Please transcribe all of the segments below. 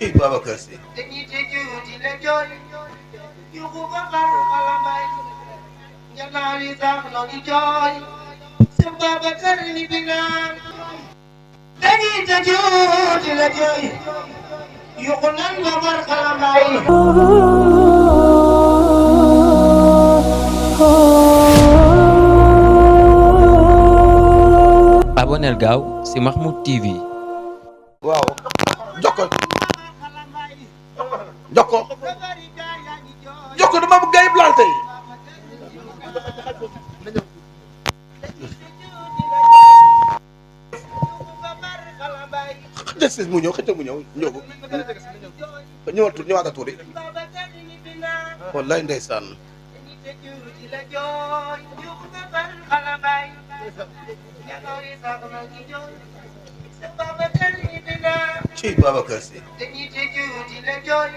ci Babacar Si dañuy tëju di la jooy yuuxu ba xar xalambay njanaaw yi sax noo ngi jooy seen Babacar ni bi naan dañuy tëju di la jooy yuuxu nan ba xar xalambay aboneel gaaw si Mahmoud TV. waaw jokko jokko jokko dama bëgg gars yi planté yi des mu ñëw xëcc mu ñëw njóogu ñëwal tuuti ñëwaat a tuuti wallaay ndeysaan ci Babacar Si dañuy tëju di la jooy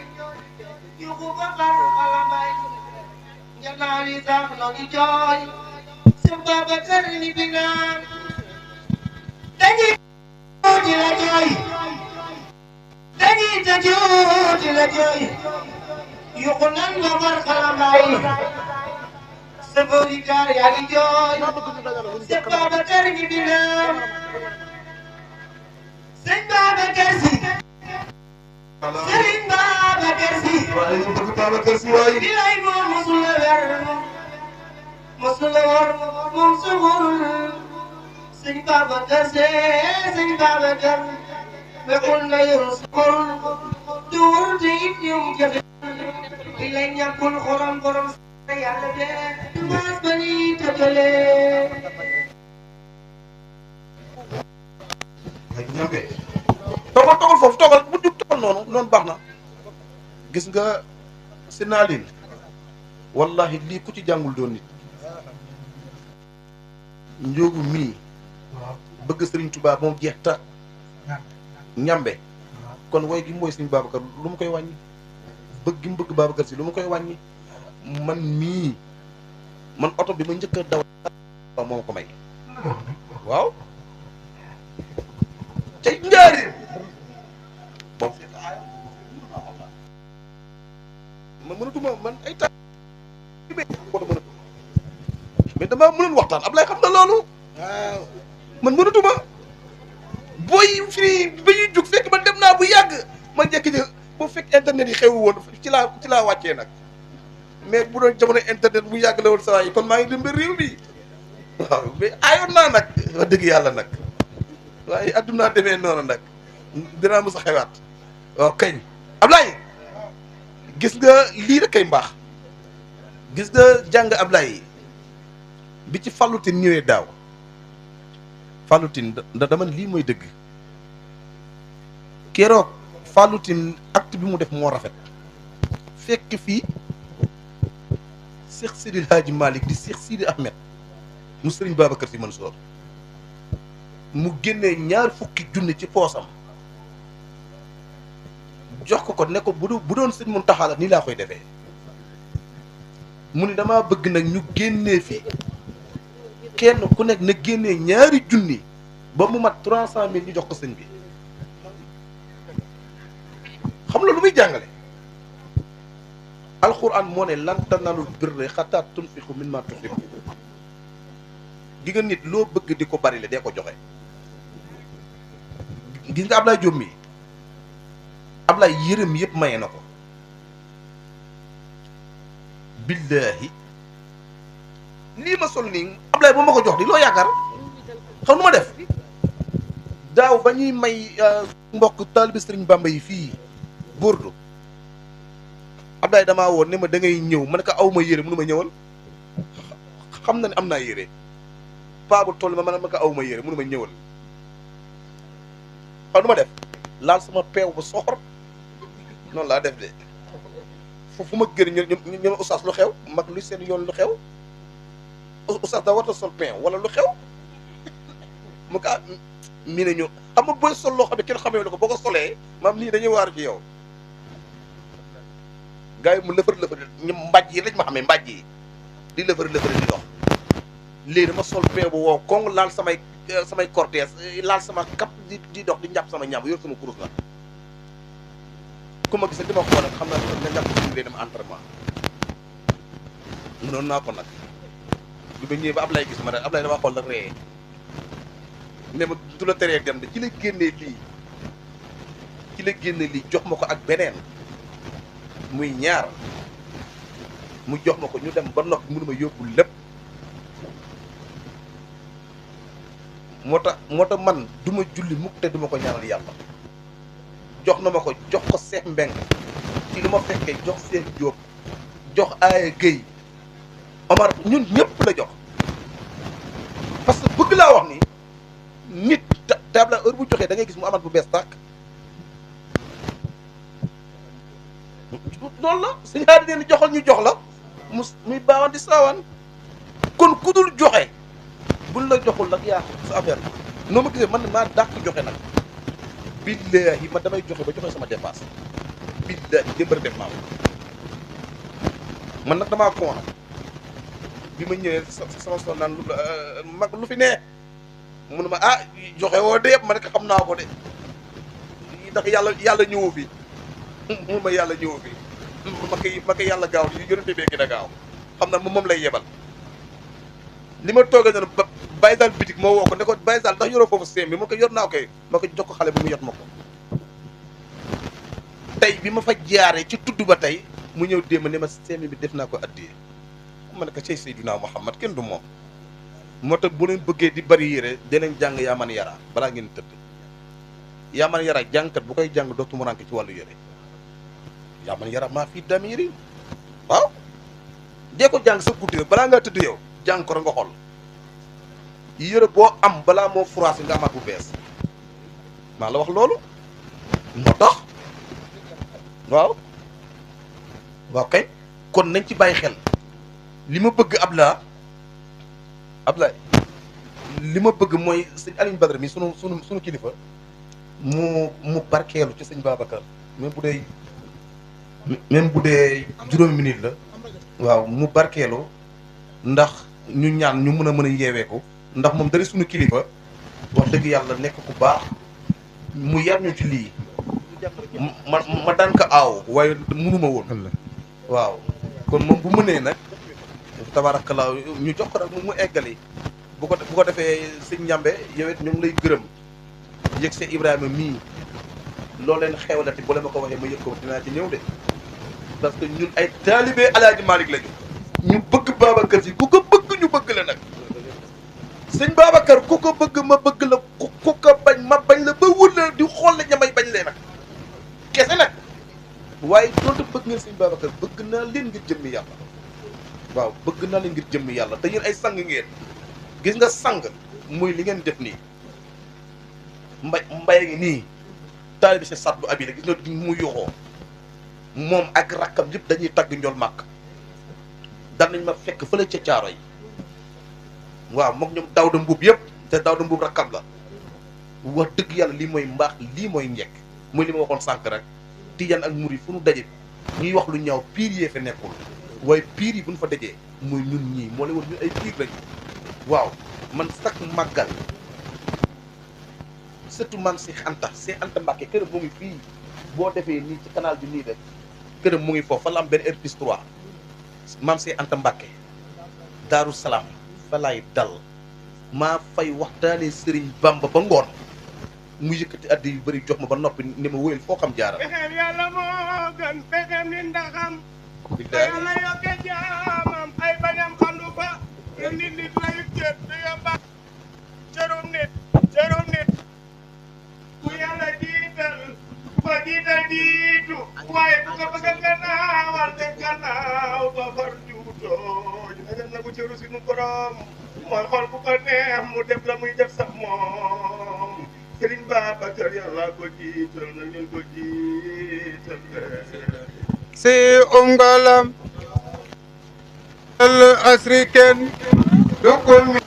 yuuxu ba xar xalambay njanaaw yi sax noo ngi jooy seen Babacar ni bi naan dañuy tëju di la jooy dañuy tëju di la jooy yuuxu nan ba xar xalambay safari kaar yaa ngi jooy seen Babacar ni bi naan sëñ Babacar Si Sëriñ Babacar Si waaye ñu bëgg Babacar Si waaye di lay moom mosul la wer mosul la war moom suxul sëñ Babacar Si sëñ Babacar wekkul na yor suxul duur te it ñoom jafe di lay ñàkkul xorom borom sa yàlla de maas ba ni tëkkale toogal foofu toogal bu jub toogal noonu baax na gis nga si naalin wallahi lii ku ci jàngul doon nit njóogu mii bëgg sëriñ Tuubaa moom jeex ta ñambe kon woy gi mooy sëriñ Babacar lu mu koy wàññi bëgg gi mu bëgg Babacar Si lu mu koy wàññi man mii man oto bi ma njëkk a daw moo ma ko may waaw ca njaari boobu man mënatuma man ay tax mais damaa mënoon waxtaan Ablaye xam na loolu waaw man mënatuma booy fii ba ñuy jug fekk man dem naa bu yàgg ma njëkk ji boo fekk internet yi xewu woon ci laa wàccee nag mais bu doon jamono internet bu yàgg la woon saa yi kon maa ngi dem ba réew mi waaw mais ayoon naa nag wax dëgg yàlla nag waaye addunaa demee noonu nag dinaa mos a xewaat waaw kañ Ablaye gis nga lii rek kay mbaax gis nga jàng Ablaye bi ci Fallutin ñëwee daaw Fallutin da dama lii mooy dëgg keroog Fallutin acte bi mu def moo rafet fekk fii Cheikh Sidil Hadji Malick di Cheikh Sidi Ahmed mu Sëriñ Babacar Si Mansour mu génnee ñaar fukki junni ci poosam jox ko ne ko bu doon sëñ Muntaxa la nii laa koy defee mu ni damaa bëgg nag ñu génnee fi kenn ku nekk na génnee ñaari junni ba mu mat 300.000 ñu jox ko sëñ bi xam la lu muy jàngale alxuraan moo ne lan tanaalul birra hattaa tunfiqu mimmaa tuhibbuun gi nga nit loo bëgg di ko bari la dee ko joxe gis nga Ablaye Diop mi Ablaye yërëm yëpp maye na ko billaahi lii ma sol nii Ablaye ba ma ko jox di loo yaakaar xam nu ma def daaw ba ñuy may mbokk taalibe Sëriñ Bamba yi fii Bordeaux Ablaye damaa woon ne ma da ngay ñëw ma ne ko aw ma yére mënu ma ñëwal xam na ne am naa yére paa bu toll ma ne ma ko aw ma yére mënu ma ñëwal xam nu ma def laal sama peew ba soxor noonu laa def de fu ma gën ñu oustaz lu xew mag lu seen yoon lu xew oustaz da war a sol peew wala lu xew mu ko mii ne ñu xam nga booy sol loo xam ne kenn xamee la ko boo ko solee maam nii dañuy waar ci yow gars yi mu lëfër ñu mbàjj yi lañ ma xamee mbàjj yi di lëfër di dox léegi dama sol peew bu wow kong laal samay cortège laal sama kap di dox di njàpp sama ñaam yor sama kurus la ku ma gis di ma xool xam naa ne ñàkk suñu dee dem entraînement noonu naa ko nag bi ba ñëwee ba Ablaye gis ma ne Ablaye dama xool la ree ne ma du la teree dem de ci la génnee lii jox ma ko ak beneen muy ñaar mu jox ma ko ñu dem ba noppi mënu ma yóbbul lépp moo tax man du ma julli mukk te du ma ko ñaanal yàlla jox na ma ko jox ko Seex Mbeng ci lu ma fekkee jox Seex Jóob jox Aaya Géy Omar ñun ñëpp la jox parce que bëgg laa wax ni nit tabla heure bu joxee da ngay gis mu amat bu bees tàkk loolu la suñu aadi neen joxal ñu jox la muy baawaan di saawaan kon ku dul joxe buñ la joxul nag yaa sa affaire noo ma gisee man maa dàq joxe nag billaahi man damay joxe ba joxe sama dépasse billaahi démbari def naa man nag damaa koona bi ma ñëwee sama son naan mag lu fi nee mun ma joxe woo de yëpp ma ne ko xam naa ko de ndax yàlla ñëwoo fi mun ma yàlla ñëwoo fi ma koy yàlla gaaw yu yonente bee gën a gaaw xam na moom lay yebal li ma toogee noonu Baye Sall bitik moo woo ko ne ko Baye Sall ndax yoroo foofu seem bi mun ko yor naa koy ma ko jox ko xale bu mu yot ma ko tey bi ma fa jaaree ci tudd ba tey mu ñëw démb ne ma seem bi def naa ko addiyee ma ne ko cey Seydina Muhammad kenn du moom moo tax bu leen bëggee di bari yére dinañ jàng yaa man yara balaa ngeen tëdd yaa man yara jàngkat bu koy jàng dootu mu ranke ci wàllu yére yaa man yara maa fii damiri waaw dee ko jàng sa guddi balaa ngaa tëdd yow jàng ko nga xool yére boo am balaa moo froissé nga amaat bu bees maa la wax loolu moo tax waaw kay kon nañ ci bàyyi xel li ma bëgg Ablaye li ma bëgg mooy sëñ Alioune Badara mi sunu kilifa mu barkeelu ci sëñ Babacar même bu dee juróomi minute la waaw mu barkeelu ndax ñu ñaan ñu mën a yeeweeku ndax moom dari sunu kilifa wax dëgg yàlla nekk ku baax mu yar ñu ci lii ma daan ko aaw waaye mënuma woon waaw kon moom bu mënee nag tabaarakallaa ñu jox ko rek mu eggali bu ko defee sëñ Njambe yow it ñu ngi lay gërëm yëg see Ibrahima mii loo leen xewlati bu la ma ko waxee ma yëg ko dinaa ci ñëw de parce que ñun ay taalibe Alaaji Malick lañu ñu bëgg Babacar Si ku ko bëgg ñu bëgg la nag sëñ Babacar ku ko bëgg ma bëgg la ku ko bañ ma bañ la ba wut la di xool la ñamay bañ lee nag kese nag waaye doonte bëgg ngeen sëñ Babacar bëgg naa leen ngir jëmmi yàlla waaw bëgg naa leen ngir jëmmi yàlla te yéen ay sang ngeen gis nga sang muy li ngeen def nii mbay ngi nii taalibi si Saddu Abi la gis nga mu yoxoo moom ak rakkam yëpp dañuy tagg njol màkk daan nañ ma fekk fële ca caaro yi waaw moom ñoom Daawda Mbuub yëpp te Daawda Mbuub rakkam la wax dëgg yàlla lii mooy mbaax lii mooy njekk mooy li ma waxoon sànq rek Tijaan ak Murid fu nu daje ñuy wax lu ñaaw piir yee fa nekkul waaye piir yi bu ñu fa dajee mooy ñun ñii moo lay war ñun ay piir lañu waaw man sax màggal surtout man si Anta Mbàkke këram mu ngi fii boo defee nii ci canal bi nii rek këram mu ngi foofu fa la am benn R+3 maam si Anta Mbàkke Daaru Salaam fa laay dal maa fay waxtaanee Sëriñ Bamba ba ngoon mu yëkkati addi yu bëri jox ma ba noppi ni ma wóyal foo xam jaara pexeem yàlla moo gën pexeem ni ndaxam te yàlla yokke jaamam ay bañam xandu fa te nit layu cër du yomba cërum nit ku yàlla jiital ko jiital jiitu waaye bu ko bëgg gannaawal te gannaaw ba far juutoo ñu na bu cëru si nu borom mooy xool bu ko neex mu def la muy def sax moom Sëriñ Babacar yàlla ko jiital na ngeen ko jiital si ngalam al asriken dokol mi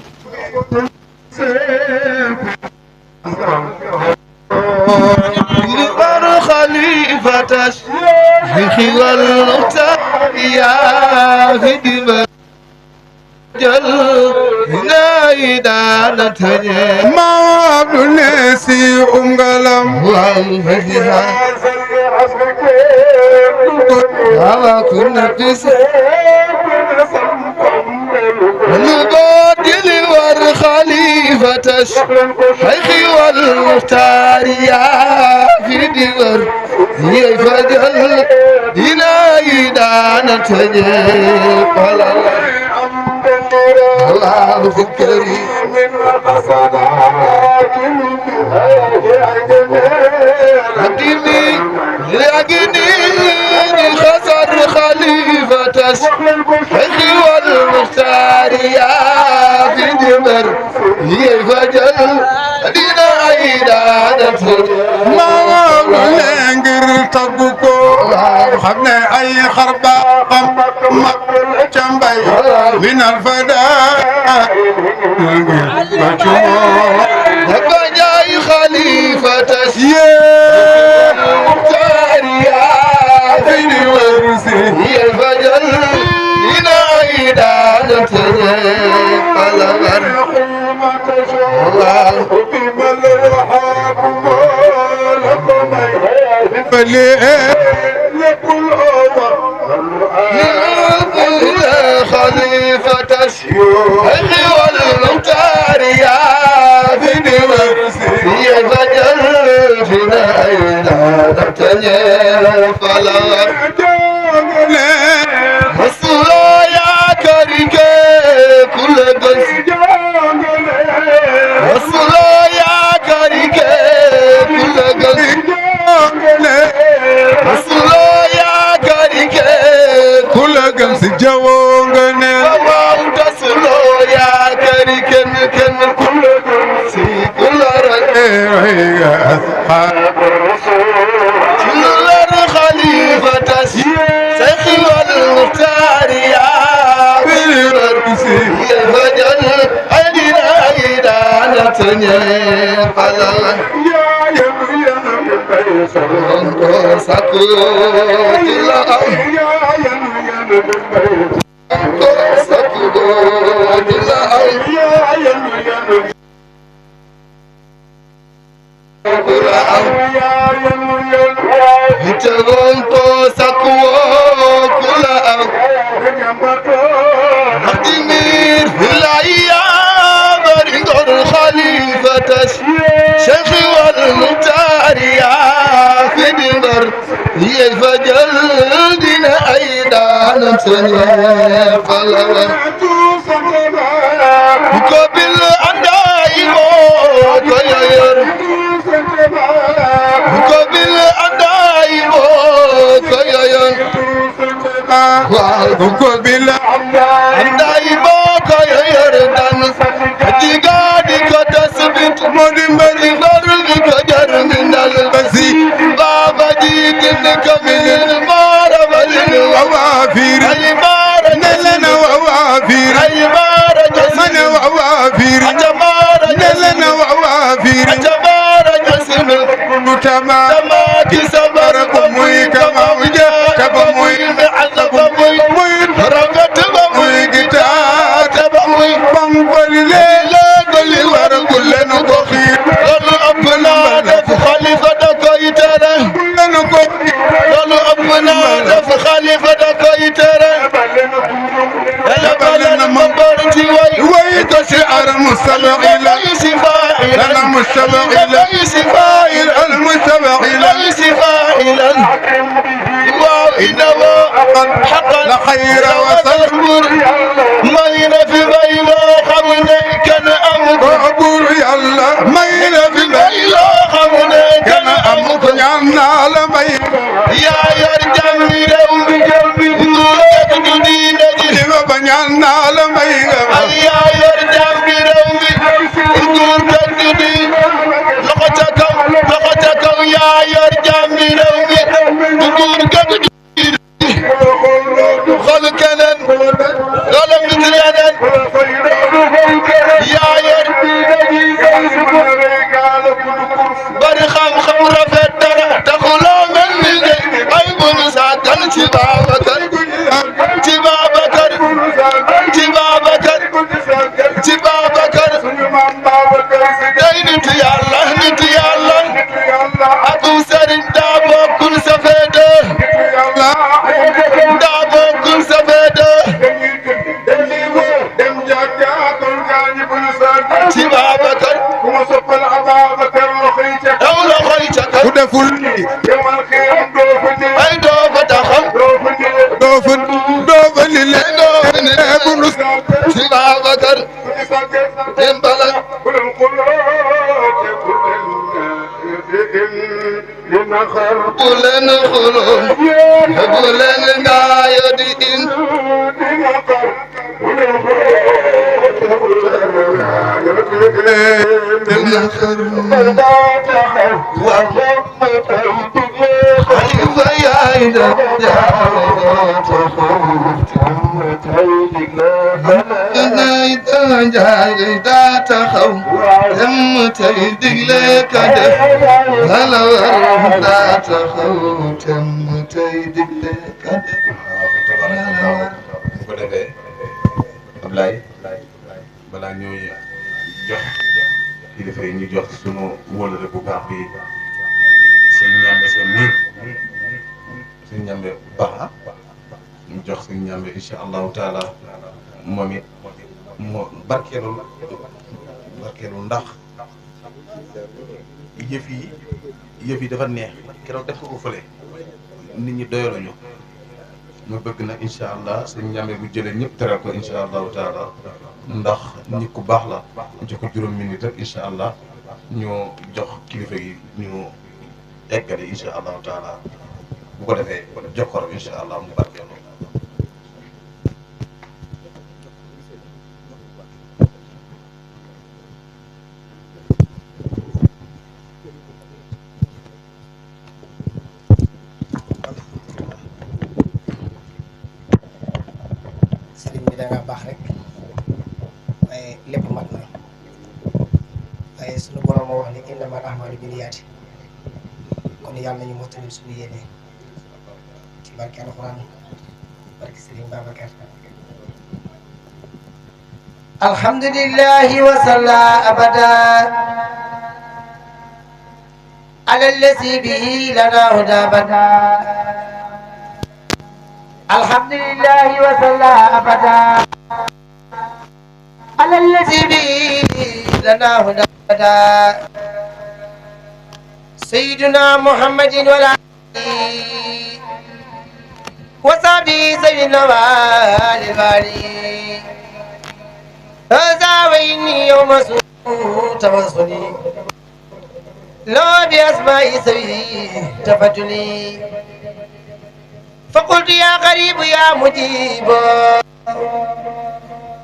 libar khalifatas khiwal ya hidima jal hidayana tanye ma abdul nasi ngalam wal hadiha كنا نبادل والخليفة الشيخ والمختار يا في دور هي فجل إلهي تجيب الله فكري من حكيمي لكني خسر خليفة الشيخ والمختار يا في دمر هي فجل دينا عيدا ما لنجر تبكو خبنا أي خربا جنبي من الفداء جاي خليفة المختار يا في دمر هي فجل دينا عيدا خليفة الشيخ والمختار يا في دمر هي فجل فينا إلى تجيب فلا الصلاة يا كريكي كل قلس الصلاة يا كريكي كل قلس الصلاة يا كريكي كل قمس جوونغني وانت الصلاة يا كريكي كل قلس كل خليفة الشيخ والمختار يا بالبر يا فجل عيدنا عيدا نتني فلا يا سكو لا سكو Itagonto sakuo kula Adimir hilaiya Baringor khalifat Sheikh wal mutariya Fidimbar Hiya fajal dina aidan Tanya falawa Mukabil andai mo Kayayar Mukabil andai mo Kayayar Mukabil andai mo Kayayar Dan Katiga di kata sebit Modimbali baru di kajar Minal basi Baba jidin kamil Mara balin ووافير Aymara نلنا ووافير Aymara من ووافير Ajamara نلنا ووافير Ajamara jasimil متما Tamaki sabar كموي كما وجه كموي Azab bamuy Ragat bamuy جتات Tabamuy بانفل ليلة Goli war كلن كخير Lalu abna daf khalifa da koy tere كلن كخير Lalu abna daf khalifa da koy tere Ela balana mambar ci way ويتشعر مستمعين ليس فاعلا لنا مستمعين ليس فاعلا المستمعين ليس فاعلا وإنما حقا لخير وصبر مين في بين خمنا كان أمك وأقول يلا مين في بين خمنا كان أمك يانا لمين يا يرجع من جنبي نورك جديد لما بنيانا لمين يا يرجع من نورك جديد لقتك يا يرجع من نورك جديد خذ كنن غلب مثلنا يا برخم خمرة في الدرع تخلو من لدي عيب مساعدة تبابكر تبابكر تبابكر تبابكر دين انت يا الله انت يا الله أبو سرين دابو كل سفيدة bulen xulum bulen ngaayo di in xalifa yaay da ngay jaay daa taxaw dem tey digle ka def lala war daa taxaw dem tey digle ka def lala war. bu ko defee Ablaye balaa ñuy jox kilifa yi ñu jox sunu wóolare bu baax bi seen ñambe seen nii seen ñambe baax ñu jox seen ñambe incha allahu taala moom it moo barkeelul ndax yëf yi dafa neex keroog def ko fële nit ñi doyaluñu ma bëgg na incha allah seen ñambe bu jëlee ñëpp teral ko incha allahu taala ndax nit ku baax la jox ko juróom minute rek incha allah ñu jox kilifa yi ñu eggale incha allahu taala bu ko defee jox ko rek incha allah mu barkeelu. sëriñ bi da nga baax rek waaye lépp mat na waaye sunu borom moo wax ni innamal a'maalu binniyaati kon yàlla nañu mottali suñu yéene ci barke alxuraan barke sëriñ Babacar. alhamdulillahi wa salla abada ala allazi bihi lana huda bada. alhamdulillahi wa salla abada على الذي به لنا هدى سيدنا محمد وعلى آله وصحبه سيدنا وآل الوالي هذا وإني يوم سوء توصلي لو بأسماء سوي تفتلي فقلت يا غريب يا مجيب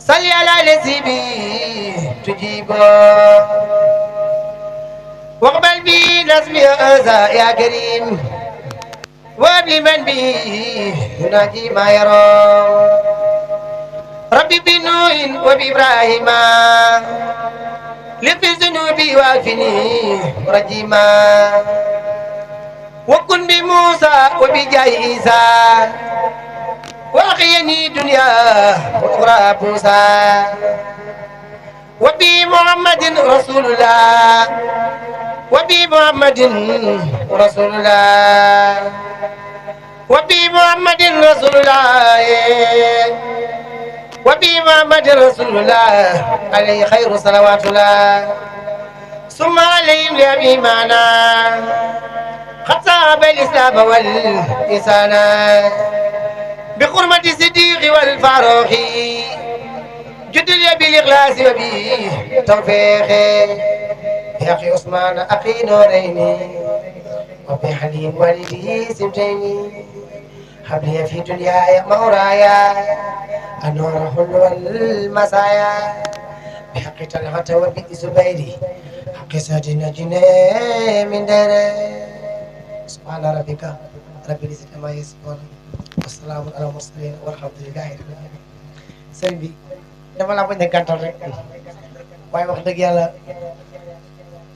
صل على الذي به تجيب واقبل بي نسمي هذا يا كريم وبمن به يناجي ما يرى ربي بنوح وبإبراهيم لفي ذنوبي وافني رجيما وكن بموسى وبجاه عيسى واخيني دنيا واخرى موسى وبمحمد رسول الله وبمحمد رسول الله وبمحمد رسول الله وبمحمد رسول الله عليه خير صلوات الله ثم عليهم لأبي معنا خطاب الإسلام والإحسان بحرمة الصديق والفاروق جد لي بالإخلاص وبالتوفيق يا أخي عثمان أخي نورين وفي حليم والده سمتين هب لي في دنياي مورايا النور حل والمسايا بحق طلحة وبزبيري حق سادنا جنيه من داره سبحان ربك رب العزة عما يصفون wassalaamu ala mursalin walhamdulillahi rabbil alamin. sëriñ bi dama la bañ a gàttal rek waaye wax dëgg yàlla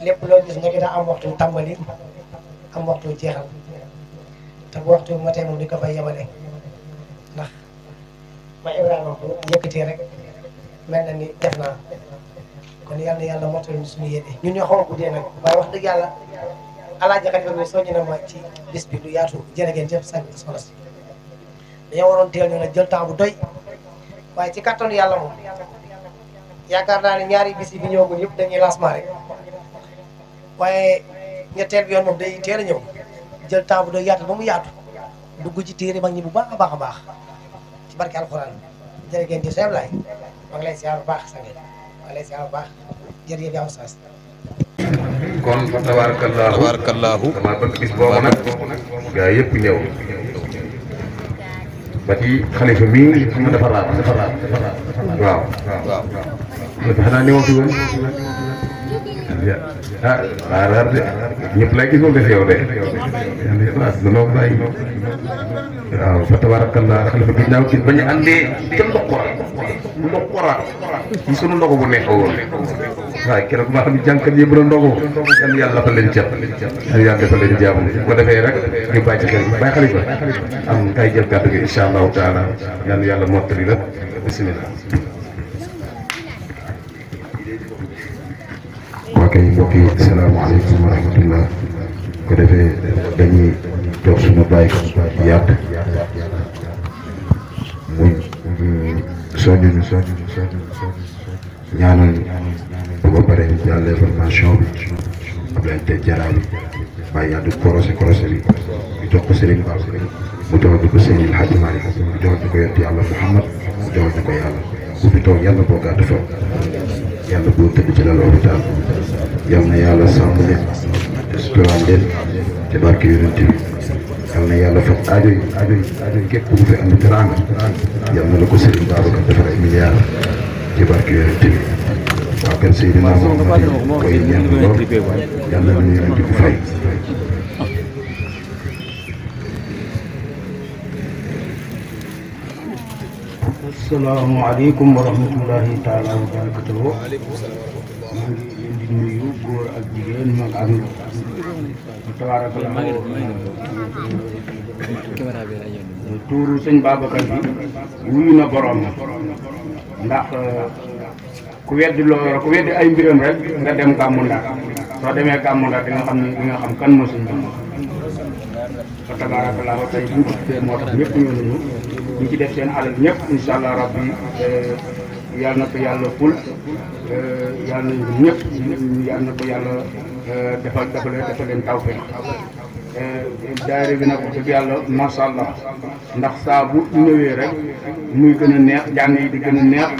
lépp loo gis nga dina am waxtu tàmbali am waxtu jeexal te bu waxtu matee moom di ko fay yemale ndax ma Ibrahima ko yëkkatee rek mel na ni def naa kon yàlla yàlla mottali suñu yéene ñun ñoo xaw a guddee nag waaye wax dëgg yàlla alaaji xalifa bi soññi na ma ci bis bi lu yaatu jërë ngeen jëf sànni soxna si dañoo waroon teel ñu ne jël temps bu doy waaye ci kattanu yàlla moom yaakaar naa ne ñaari bis yi bi ñëwagul yëpp dañuy lancement rek waaye ñetteel bi yoon moom day teel a ñëw jël temps bu doy yaatu ba mu yaatu dugg ci téere mag ñi bu baax a baax a baax ci barke alxuraan jërë ngeen jëf sëñ Ablaye maa ngi lay siyaar bu baax sa ngeen maa ngi lay siyaar bu baax jërëjëf yaa Oustaz kon fa tabaarakallaahu dama bëgg bis boobu nag gaa yëpp ñëw ba ci xalifa mii xam nga dafa raat waaw dafa xanaa ñëwoon fi woon ah raar de ñëpp lay gis moom def yow de danoo bàyyi waaw fa tabarakallah xalifa ginnaaw ci bañu àndee ca ndoxora ci sunu ndogu bu neex woon waaye keroog maa xam ne jànkat yëpp la ndogu yan yàlla fa leen cet yan yàlla dafa leen jàmm bu ko defee rek ñu bàyyi ci xel bi bàyyi xalifa am kay jël kàddu gi incha allahu taala yan yàlla mottali la bismillah waa kay mbokk yi salaamaaleykum wa rahmatullah ko defee dañuy toog suñu bàyyi yàgg muy soññuñu ñaanal bu ba pare ñu jàllee formation bi Abdoulaye Teye Diarra bi bàyyi yàgg korosé bi ñu jox ko Serigne Ba mu jox ñu ko Seydil Hadji Malick mu jox ñu ko yonent yàlla Muhammad mu jox ñu ko yàlla ku fi toog yàlla boo gàtt fa yàlla boo tëdd ci lal hôpital yal na yàlla sàmm leen te suturaal leen ci barke yonent bi yal na yàlla faj aajo yi képp ku fi andi teraanga yal na la ko Serigne Babacar defar ay milliards ci barke yonent bi waa kër Seydina Muhammad koy ñaan lool yal na ñu yonent bi fay. asalaamaaleykum wa rahmatullahi taala wa barakatuhu maa ngi leen di nuyu góor ak jigéen mag ak ndaw tabaarakallah tuuru sëñ Babacar bi wuyu na borom ndax ku weddi ay mbiram rek nga dem Gàmmu Ndar soo demee Gàmmu Ndar di nga xam kan moo sëñ Babacar tabaarakallah tey bu moo tax ñëpp ñëw nañu ñi ci def seen alal ñëpp incha allah rabbi yal na ko yàlla ful yal na ñëpp yal na ko yàlla defal leen tawfeex daayira bi nag wax dëgg yàlla macha allah ndax saa bu ñëwee rek muy gën a neex jàng yi di gën a neex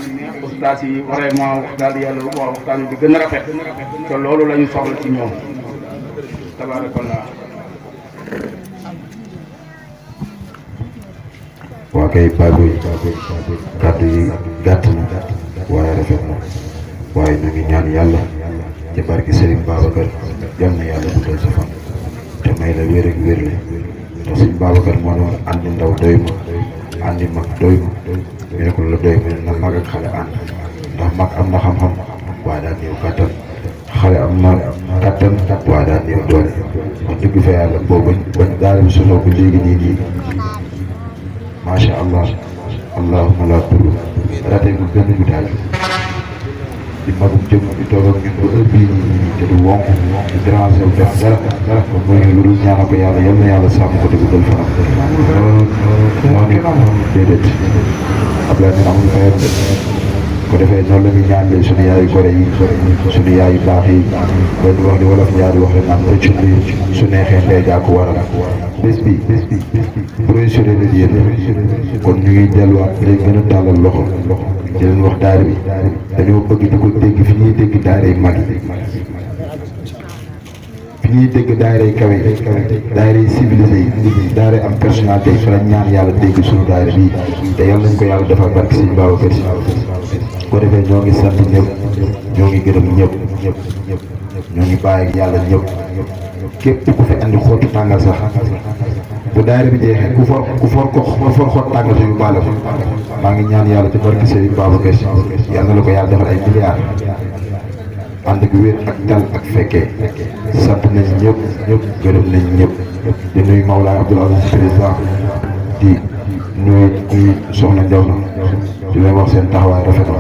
ustaas yi vraiment waxtaan yàlla waxtaan yi di gën a rafet te loolu la ñu soxla ci ñoom tabaarakallah. waa kay Baboy kàddu yi gàtt na waaye rafet na waaye ñu ngi ñaan yàlla ci barke Serigne Babacar yal na yàlla guddal sa fan te may la wér ak wér le te Serigne Babacar moo noon andi ndaw doy ma andi mag doy ma ñu ne ko la doy ma na mag ak xale ànd ndax mag am na xam-xam waaye daa néew kàttan xale am na kàttan waaye daa néew doole wax dëgg fa yàlla boobu bañ daal bi sosoo ko léegi nii macha allah allahumma la tur raté bu benn village di magum jëm di toog ak ñun ba heure bii nii te du wonk di dérangé wu def dara kon mooy lu dul ñaanal ko yàlla yal na yàlla sàmm ko te guddal fanam noonu déedéet Abdoulaye nee na amuñu fayam de ko defee noonu la ñuy ñaanal suñu yaayu gore yi suñu yaayu baax yi doon wax di wolof ñaari wax rek naan rëccu bi su neexee ndey jaa ko waral bés bi bu réussir leen yéen kon ñu ngi delluwaat day gën a tàllal loxo di leen wax daara bi dañoo bëgg di ko dégg fi ñuy dégg daara yi mag yi fi ñuy dégg daara yi kawe daara yi civilisé yi daara yi am personnalité yi fa la ñaan yàlla dégg suñu daara bi te yal nañ ko yàlla defal barke Sëñ Babacar Si ko defee ñoo ngi sant ñëpp ñoo ngi gërëm ñëpp ñoo ngi bàyyi ak yàlla ñëpp képp ku fi andi xottu tàngal sax bu daayira bi jeexee ku for xott tàngal suñu baale ko maa ngi ñaan yàlla ci barke Sëriñ Babacar Si yàlla na la ko yàlla defal ay milliards ànd gu wér ak dal ak fekkee sant nañ ñëpp gërëm nañ ñëpp di nuyu Mawlaay Abdoul Aziz président di nuyu soxna Njaw na di leen wax seen taxawaay rafet na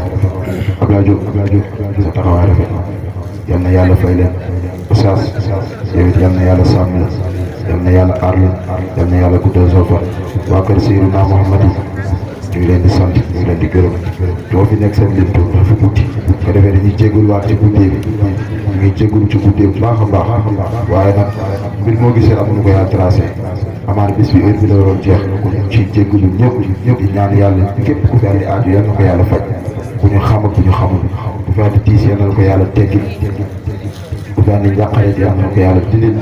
Abdoulaye Diop sa taxawaay rafet na yal na yàlla fay leen Oustaz yow it yal na yàlla sàmm la yal na yàlla aar leen yal na yàlla guddal sa fan waa kër Seydina Muhammad yi ñu ngi leen di sant ñu ngi leen di gërëm doo fi nekk seen lim tuut dafa guddi ko defee dañuy jégalu waat ci guddee bi ñu ngi jégalu ci guddee bu baax a baax waaye nag mbir moo gisee am nu ko yaa tracé amaana bis bi heure bi la waroon jeex ko ñu ciy jégalu ñëpp di ñaan yàlla képp ku fi andi aaju yal na ko yàlla faj bu ñu xam ak bu ñu xamul bu fi andi tiis yal na ko yàlla teggi bu fi andi njàqare yàlla na ko yàlla dindil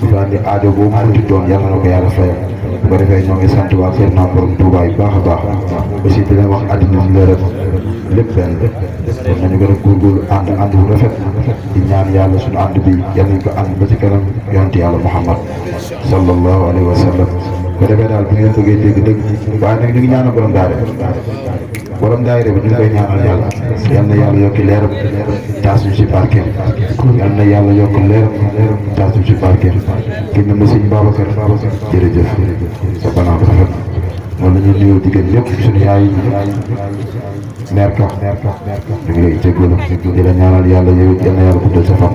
bu fi andi aajo boobu mënti doon yàlla na ko yàlla fayal bu ko defee ñoo ngi sant waa kër Maam Borom Touba yu baax a baax aussi di leen wax àddina la rek lépp benn kon nañu gën a góorgóorlu ànd bu rafet di ñaan yàlla suñu ànd bi yàlla nañ ko ànd ba ci kanam yonent yàlla Muhammad sallallahu alayhi wa sallam ko defee daal bu ngeen bëggee dégg dëgg waaye nag ñu ngi ñaanal borom daayira bi ñu ngi koy ñaanal yàlla yal na yàlla yokki leeram taas ñu ci barkeem yal na yàlla yokk leeram taas ñu ci barkeem kii na ma sëñ Babacar jërëjëf sa banaan rafet noonu la ñuy nuyoo jigéen ñëpp suñu yaay mère Ka ñu ngi lay jégalu di la ñaanal yàlla yow yal na yàlla guddal sa fan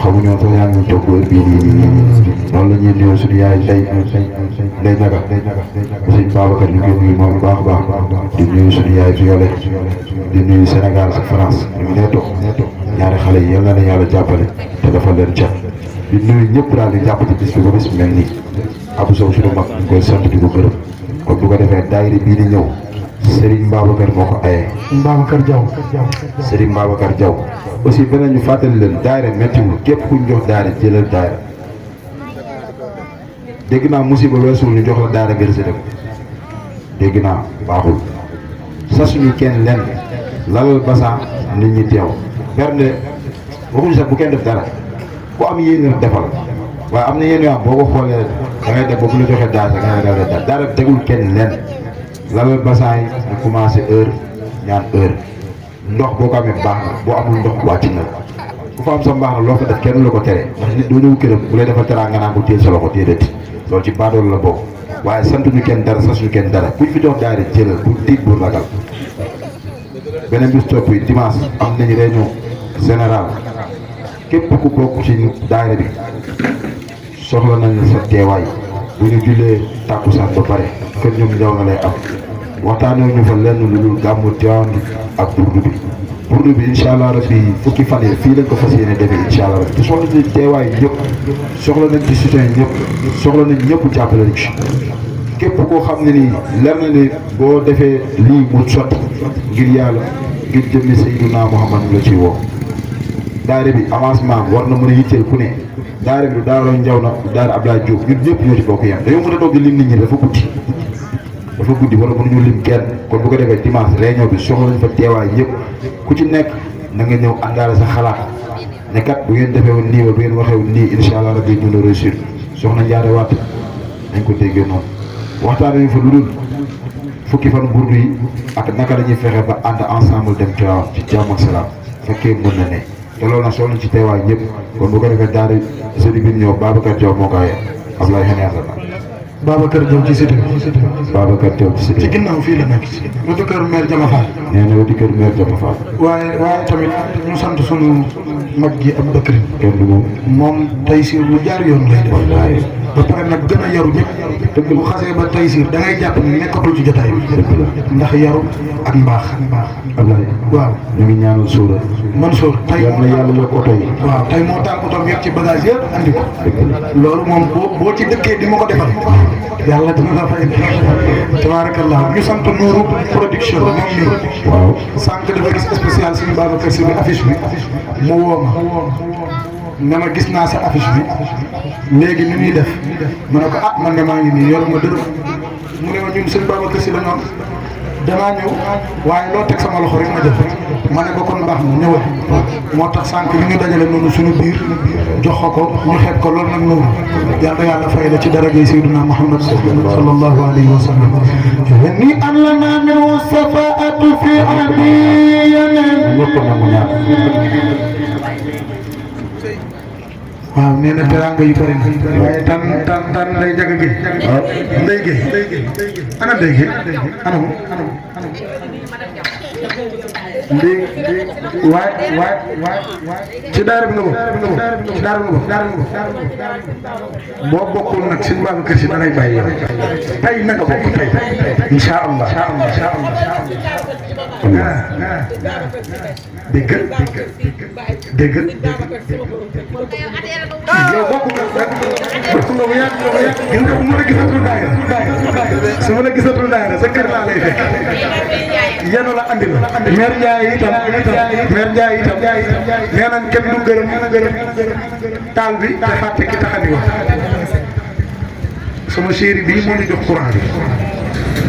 xamuñoo sax yaa ngi toog heure bii nii noonu la ñuy nuyoo suñu yaay Ndeye Naga sëñ Babacar ñu ngi nuyu moom bu baax a baax di nuyu suñu yaay Violette di nuyu Sénégal ak France ñu ngi nee toog ñaari xale yi yal na leen yàlla jàppale te dafa leen cat di nuyu ñëpp daal di jàpp ci bis bi ba bis mel nii Abou Sow suñu mag ñu koy sant di ko gërëm kon bu ko defee daayira bii di ñëw Serigne Babacar moo ko ayee. Babacar Diaw. Serigne Babacar Diaw aussi beneen ñu fàttali leen daayira méttiwul képp ku ñu jox daayira jëlal daayira dégg naa musiba weesuwul ñu jox la daayira ngir si dem dégg naa baaxul sasuñu kenn lenn lalal basan nit ñi teew bernde waxuñu sax bu kenn def dara ku am yéen defal waaye am na yéen yoo am boo ko xoolee da ngay def ba bu la joxee daayira daayira tegul kenn lenn lalal basan yi ñu commencé heure ñaan heure ndox boo ko amee baax na boo amul ndox wàcc na ku fa am sa mbaax na loo fa def kenn la ko tere ndax nit doo ñëw këram bu lay defal teraa nga naan ko téel sa loxo téedati loolu ci baadoolu la bokk waaye sant ñu kenn dara sasuñu kenn dara kuñ fi jox daayira jëlal bu tiit bu ragal beneen bis topp yi dimanche am nañu réunion générale képp ku bokk ci daayira bi soxla nañ la sa teewaay bu ñu jullee tàkkusaan ba pare kër ñoom njaw nga lay am waxtaanee ñu fa lenn lu dul gàmmu Tiwaawan ak burdu bi incha allah rabbi fukki fan yi fii lañ ko fas yéene defee incha allah rabbi te soxla nañ teewaay ñëpp soxla nañ ci soutien ñëpp soxla nañ ñëpp jàppale ci képp koo xam ne nii leer na ne boo defee lii mu sotti ngir yàlla ngir jëmmi Seydina Muhammad la ci woo daayira bi avancement war na mën a yitteel ku ne daayira bi du daara njaw na daara Abdoulaye Diop ñun ñëpp ñoo ci bokk yam dañoo mën a toog di lim nit ñi dafa guddi wala mënuñu lim kenn kon bu ko defee dimanche réunion bi soxla nañ fa teewaay ñëpp ku ci nekk na nga ñëw àndaale sa xalaat ne kat bu ngeen defee woon nii wala bu ngeen waxee woon nii incha allah rabbi ñu la réussir soxna Ndiare Watt nañ ko déggee noonu waxtaan nañu fa lu dul fukki fan burdu yi ak naka la ñuy fexe ba ànd ensemble dem Tiwaawan ci jàmm ak salaam fekkee mën na ne te loolu nag soxla nañ ci teewaay ñëpp kon bu ko defee daara sëriñ bi ñëw Babacar Diaw moo ko ayee Ablaye xeneer la Babacar Diaw ci cité. Babacar Diaw ci cité. ci ginnaaw fii la nekk. wetu kër maire Jama Fall. nee na wetu kër maire Jama Fall. waaye tamit ñu sant sunu mag gi am Bakri. kenn du moom Taysiir lu jaar yoon lay def. wallaay ba pare nag gën a yaru ñëpp. dëgg bu xasee ba Taysiir da ngay jàpp ne nekkatul ci jotaay bi. ndax yaru ak mbaax. wallaay waaw ñu ngi ñaanal suura. Mansour tey yal na yàlla yokk oto yi. waaw tey moo taal otoom yëpp ci bagage yëpp andi ko. loolu moom boo ci dëkkee di ma ko defal. yàlla dina la fay tabaarakallah ñu sant Nourou production moom nii. waaw sànq dafa gis spécial suñu Babacar Sy bi affiche bi mu woo ma ne ma gis naa sa affiche bi léegi ni ñuy def ma ne ko ah man de maa ngi nii yoruma dërëm mu ne ma ñun suñu Babacar Sy la ñu am damaa ñëw waaye loo teg sama loxo rek ma def ma ne ko kon baax na ñëwal moo tax sànq li ñu dajale noonu suñu biir jox ko ñu xeeb ko loolu nag noonu yàlla fay la ci darajay Seydina Muhammad sallallahu alayhi wa sallam ni an lana min safaatu fi adiyanan ñëpp na mu ñaan waaw nee na teraanga yu bëri na waaye tan lay jaga gi ndey gi ana ndey gi ana mu ndey waay ci daara bi nga bokk ci daara bi nga bokk boo bokkul nag suñu Babacar Sy da ngay bàyyi yow tey na nga bokk tey incha allah dégg yow bokk nga bu yàgg gis nga bu ma la gisatul daayira su ma la gisatul daayira sa kër laa lay fekk yéen la andi la maire Ndiaye itam nee nañ kenn du gërëm taal bi te fàtte ki taxani wax sama chéri bii moo ñu jox courant bi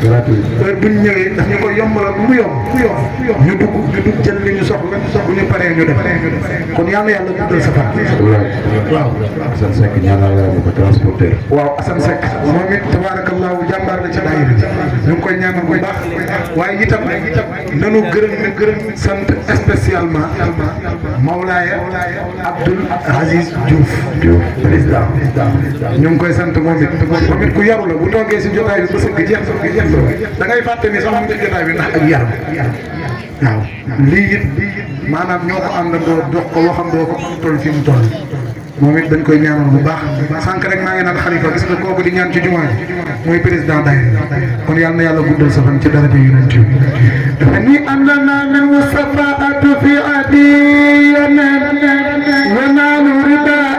heure bu ñu ñëwee ndax ñu koy yombalal bu mu yomb ñu dugg jël li ñu soxla bu ñu paree ñu def kon yàlla yàlla guddal sa fan. waaw. Assane Seck ñaanal la ko transporteur. waaw Assane Seck moom it tabaarakallaahu jàmbaar la ci daayira bi ñu ngi koy ñaanal bu baax waaye itam nanu gërëm sant spécialement Mawlaaya Abdoul Aziz Diouf président ñu ngi koy sant moom it ku yaru la bu toogee si jotaay bi ba sëgg jeex da ngay fàtte ni sax mu ngi jotaay bi ndax ak yaram waaw lii it maanaam ñoo ko àndandoo dox ko waxandoo ko toll fi mu toll moom it dañ koy ñaanal bu baax sànq rek maa ngi naan xalifa gis nga kooku di ñaan ci jumaa ji mooy président daayira kon yàlla na yàlla guddal sa fan ci daraja yonent bi dafa ni àndana min musafaatu fi adiyana yanaalu ridaa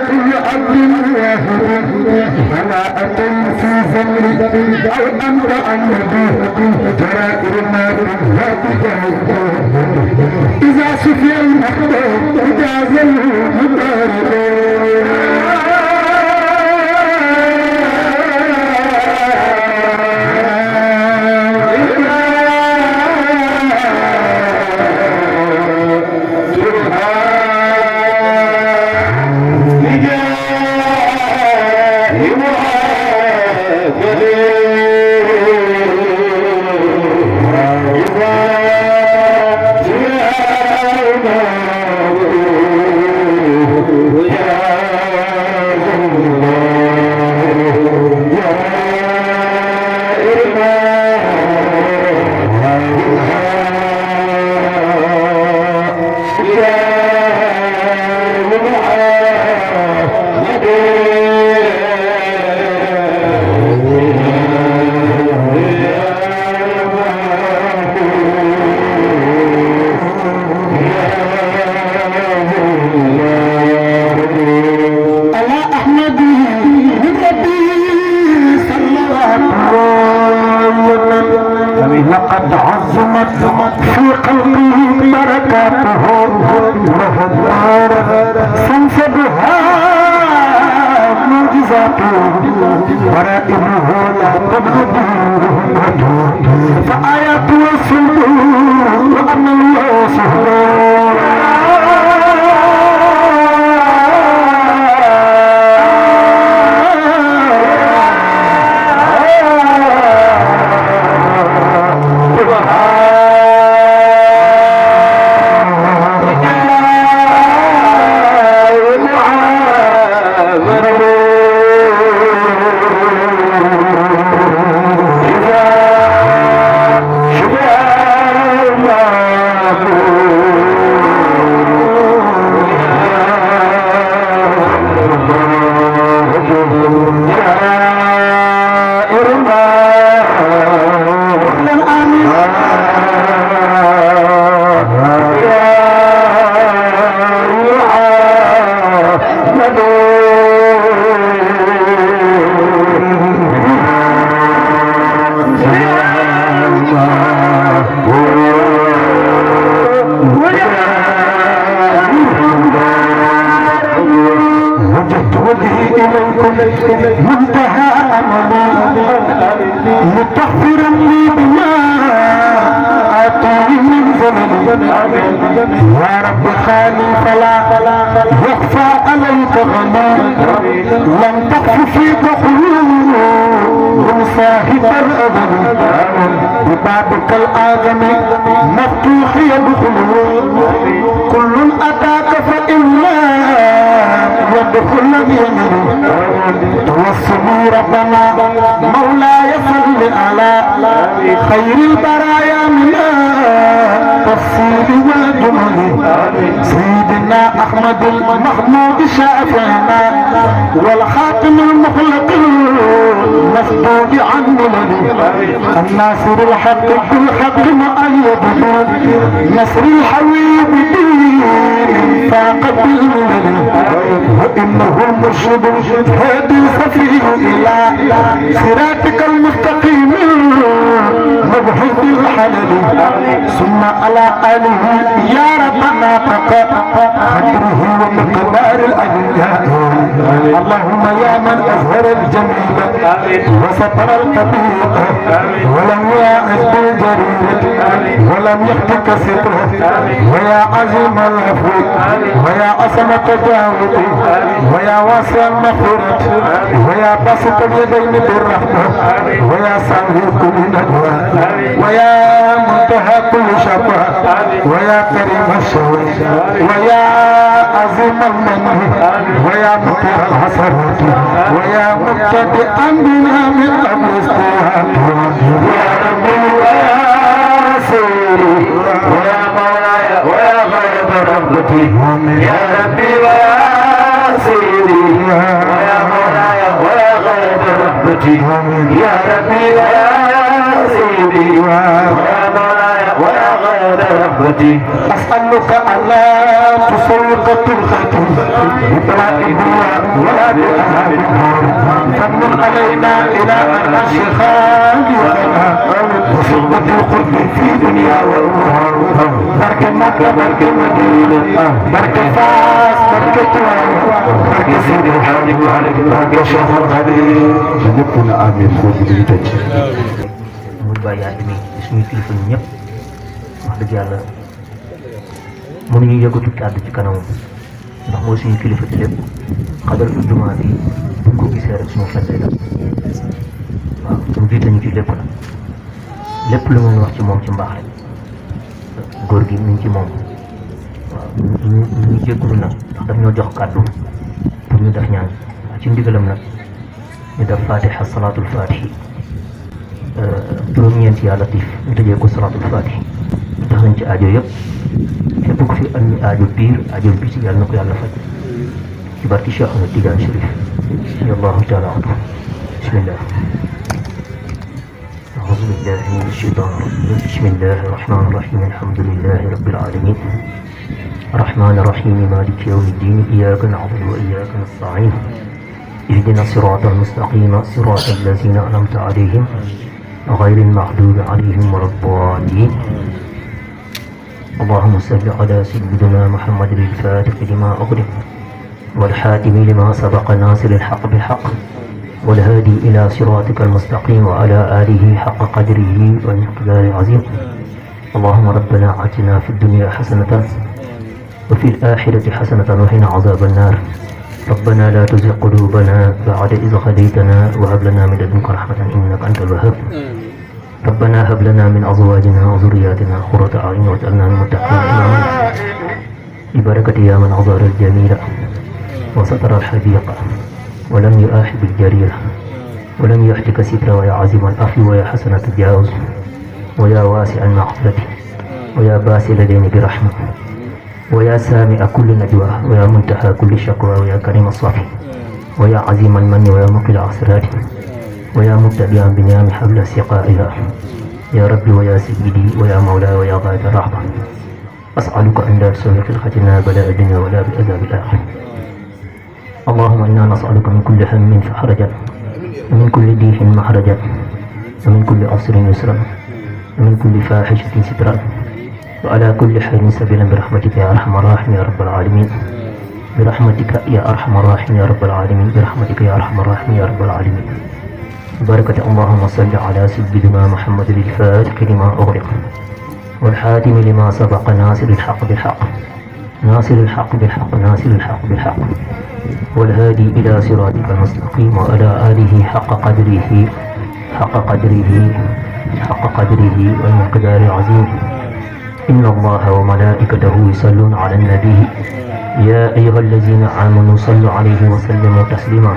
kullu abdin ala atay fi zamri aw anta annadi jaraa'ir النار لا تجاوز إذا سفي المحبوب إجاز المضارب السيد والجمل سيدنا أحمد المحمود شافعنا والخاتم المخلق المسدود عن ملل الناصر الحق بالحق مؤيد نصر الحبيب دين فاق بالملل وإنه المرشد هادي سفيه إلى صراطك المستقيم مبهج الحلل ثم على آله يا ربنا قدره ومقدار الأولياء اللهم يا من أظهر الجميل وستر القبيح ولم يعز بالجرير ولم يخطك ستره ويا عظيم العفو ويا عصم التجاوز ويا واسع المغفرة ويا باسط اليدين بالرحمة ويا سامي كل نجوى ويا منتهى كل شقوى ويا كريم الشوق ويا عظيم المن ويا مقر الحسرات ويا مبتدئا بنا من قبل استواء يا ربي ويا سيدي ويا مولاي ويا غيب ربتي يا ربي ويا سيدي ويا مولاي ويا غيب ربتي يا ربي ويا سيدي ويا مولاي ويا غير ربتي أسألك ألا تسلط الختم بلا إبراء ولا بأهل فمن علينا إلى أن الشيخان وصلة القرب في دنيا وأخرى بركة مكة بركة مدينة بركة فاس بركة بركة سيد الحاج وعليك بركة شهر غدير نكون آمين خود بيتك muy bàyyi yaa ngi nii suñu kilifa ñun ñëpp wax dëgg yàlla mënuñu yëkkatu kàddu ci kanamam ndax mooy suñu kilifa ci lépp xadal fi jumaa bi buñ ko gisee rek suñu xel lay dal waaw mu jiite ñu ci lépp nag lépp lu ngeen wax ci moom ci mbaax rek góor gi mi ngi ci moom waaw ñu jéggulu nag ndax daf ñoo jox kàddu pour ñu def ñaan ci ndigalam nag ñu def fatiha salaatul fatihi juróom-ñeent yaa latif ñu tëjee ko salaatul fatih tax nañ ci aajo yëpp képp ku fi am aajo biir aajo biti yàlla na ko yàlla faj ci barki Cheikh Ahmed Tidiane Chérif radiyallahu taala anhu bismillah أعوذ بالله من الشيطان الرجيم بسم الله الرحمن الرحيم الحمد لله رب العالمين الرحمن الرحيم مالك يوم الدين إياك نعبد وإياك نستعين اهدنا الصراط المستقيم صراط الذين أنعمت عليهم غير المغضوب عليهم ولا الضالين اللهم صل على سيدنا محمد الفاتح لما أغلق والحاتم لما سبق ناصر الحق بالحق والهادي إلى صراطك المستقيم وعلى آله حق قدره والمقدار العظيم اللهم ربنا آتنا في الدنيا حسنة وفي الآخرة حسنة وقنا عذاب النار ربنا لا تزغ قلوبنا بعد إذ هديتنا وهب لنا من لدنك رحمة إنك أنت الوهاب ربنا هب لنا من أزواجنا وذرياتنا قرة أعين واجعلنا للمتقين إماما ببركة يا من أظهر الجميل وستر الحديق ولم يؤاخذ بالجريرة ولم يحتك ستر ويا عظيم العفو ويا حسن التجاوز ويا واسع المغفرة ويا باسل الدين برحمة ويا سامع كل نجوى ويا منتهى كل شكوى ويا كريم الصافي ويا عظيم المن ويا مقل العسرات ويا مبتدئا بنعم حبل سقائها يا ربي ويا سيدي ويا مولاي ويا غاية الرحمة أسألك أن لا تسوي خلقتنا بلاء الدنيا ولا بأذاب الآخرة اللهم إنا نسألك من كل هم فحرجا ومن كل ضيق محرجا ومن كل عسر يسرا ومن كل فاحشة سترا وعلى كل حال سبيلا برحمتك يا أرحم الراحمين يا رب العالمين برحمتك يا أرحم الراحمين يا رب العالمين برحمتك يا أرحم الراحمين يا رب العالمين بركة اللهم صل على سيدنا محمد الفاتح لما أغلق والحاتم لما سبق ناصر الحق بالحق ناصر الحق بالحق ناصر الحق بالحق والهادي إلى صراطك المستقيم وعلى آله حق قدره حق قدره حق قدره والمقدار العظيم إن الله وملائكته يصلون على النبي يا أيها الذين آمنوا صلوا عليه وسلموا تسليما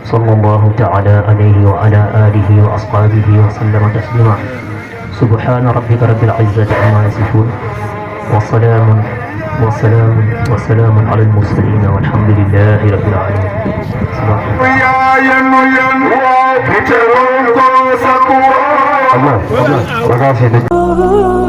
صلى الله تعالى عليه وعلى آله وأصحابه وسلم تسليما سبحان ربك رب العزة عما يصفون وسلام على المرسلين والحمد لله رب العالمين. Allah